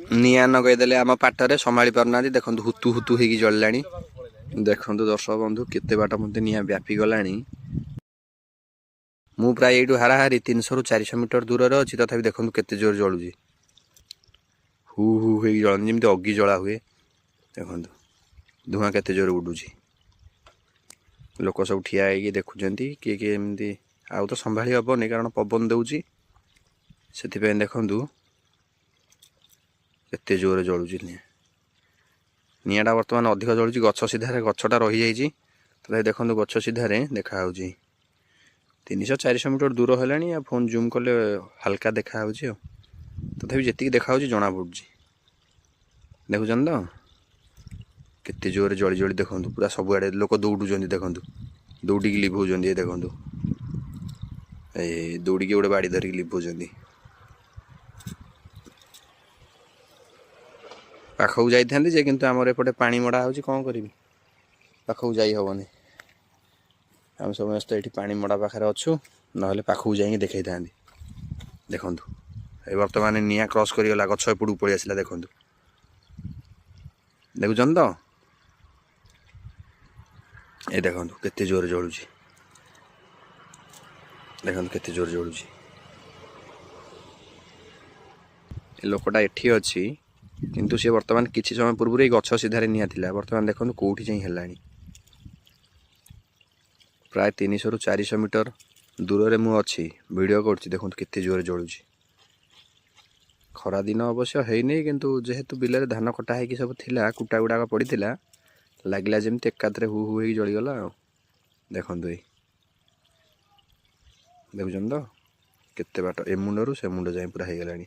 ନିଆଁ ଲଗେଇଦେଲେ ଆମ ପାଟରେ, ସମ୍ଭାଳି ପାରୁନାହାନ୍ତି। ଦେଖନ୍ତୁ, ହୁତୁ ହୁତୁ ହେଇକି ଜଳିଲାଣି। ଦେଖନ୍ତୁ ଦର୍ଶକ ବନ୍ଧୁ, କେତେ ବାଟ ମଧ୍ୟ ନିଆଁ ବ୍ୟାପି ଗଲାଣି। ମୁଁ ପ୍ରାୟ ଏଇଠୁ ହାରାହାରି 300ରୁ 400 ମିଟର ଦୂରରେ ଅଛି। ତଥାପି ଦେଖନ୍ତୁ କେତେ ଜୋର ଜଳୁଛି। ହୁ ହୁ ହେଇକି ଜଳନ୍ତି, ଯେମିତି ଅଗି ଜଳା ହୁଏ। ଦେଖନ୍ତୁ ଧୂଆଁ କେତେ ଜୋର ଉଡୁଛି। ଲୋକ ସବୁ ଠିଆ ହେଇକି ଦେଖୁଛନ୍ତି କିଏ କିଏ ଏମିତି। ଆଉ ତ ସମ୍ଭାଳି ହେବନି, କାରଣ ପବନ ଦେଉଛି ସେଥିପାଇଁ। ଦେଖନ୍ତୁ କେତେ ଜୋରରେ ଜଳୁଛି ନିଆଁ। ନିଆଁଟା ବର୍ତ୍ତମାନ ଅଧିକ ଜଳୁଛି ଗଛ ସିଧାରେ। ଗଛଟା ରହିଯାଇଛି, ତଥାପି ଦେଖନ୍ତୁ ଗଛ ସିଧାରେ ଦେଖାହେଉଛି। 300 400 ମିଟର ଦୂର ହେଲାଣି। ଆଉ ଫୋନ୍ ଜୁମ୍ କଲେ ହାଲକା ଦେଖାହେଉଛି, ଆଉ ତଥାପି ଯେତିକି ଦେଖାହେଉଛି ଜଣାପଡ଼ୁଛି। ଦେଖୁଛନ୍ତି ତ କେତେ ଜୋରରେ ଜଳି ଜଳି, ଦେଖନ୍ତୁ ପୁରା ସବୁଆଡ଼େ ଲୋକ ଦୌଡ଼ୁଛନ୍ତି। ଦେଖନ୍ତୁ, ଦୌଡ଼ିକି ଲିଭଉଛନ୍ତି। ଏ ଦେଖନ୍ତୁ, ଏ ଦୌଡ଼ିକି ଗୋଟେ ବାଡ଼ି ଧରିକି ଲିଭଉଛନ୍ତି। ପାଖକୁ ଯାଇଥାନ୍ତି ଯେ, କିନ୍ତୁ ଆମର ଏପଟେ ପାଣି ମଡ଼ା ହେଉଛି। କ'ଣ କରିବି? ପାଖକୁ ଯାଇ ହେବନି। ଆମେ ସମସ୍ତେ ଏଠି ପାଣି ମଡ଼ା ପାଖରେ ଅଛୁ, ନହେଲେ ପାଖକୁ ଯାଇକି ଦେଖେଇଥାନ୍ତି। ଦେଖନ୍ତୁ, ଏ ବର୍ତ୍ତମାନ ନିଆଁ କ୍ରସ୍ କରିଗଲା, ଗଛ ଏପଟକୁ ପଳେଇ ଆସିଲା। ଦେଖନ୍ତୁ, ଦେଖୁଛନ୍ତି ତ? ଏ ଦେଖନ୍ତୁ କେତେ ଜୋରେ ଜଳୁଛି। ଦେଖନ୍ତୁ କେତେ ଜୋରେ ଜଳୁଛି। ଏ ଲୋକଟା ଏଠି ଅଛି, କିନ୍ତୁ ସେ ବର୍ତ୍ତମାନ କିଛି ସମୟ ପୂର୍ବରୁ ଏଇ ଗଛ ସିଧାରେ ନିଆଁ ଥିଲା। ବର୍ତ୍ତମାନ ଦେଖନ୍ତୁ କେଉଁଠି ଯାଇ ହେଲାଣି। ପ୍ରାୟ 300ରୁ 400 ମିଟର ଦୂରରେ ମୁଁ ଅଛି, ଭିଡ଼ିଓ କରୁଛି। ଦେଖନ୍ତୁ କେତେ ଜୋରେ ଜଳୁଛି। ଖରାଦିନ ଅବଶ୍ୟ ହେଇନି, କିନ୍ତୁ ଯେହେତୁ ବିଲରେ ଧାନ କଟା ହେଇକି ସବୁ ଥିଲା, କୁଟା ଗୁଡ଼ାକ ପଡ଼ିଥିଲା, ଲାଗିଲା ଯେମିତି ଏକାଥରେ ହୁ ହୁ ହେଇକି ଜଳିଗଲା। ଆଉ ଦେଖନ୍ତୁ, ଏଇ ଦେଖୁଛନ୍ତି ତ କେତେ ବାଟ, ଏ ମୁଣ୍ଡରୁ ସେ ମୁଣ୍ଡ ଯାଏଁ ପୁରା ହେଇଗଲାଣି।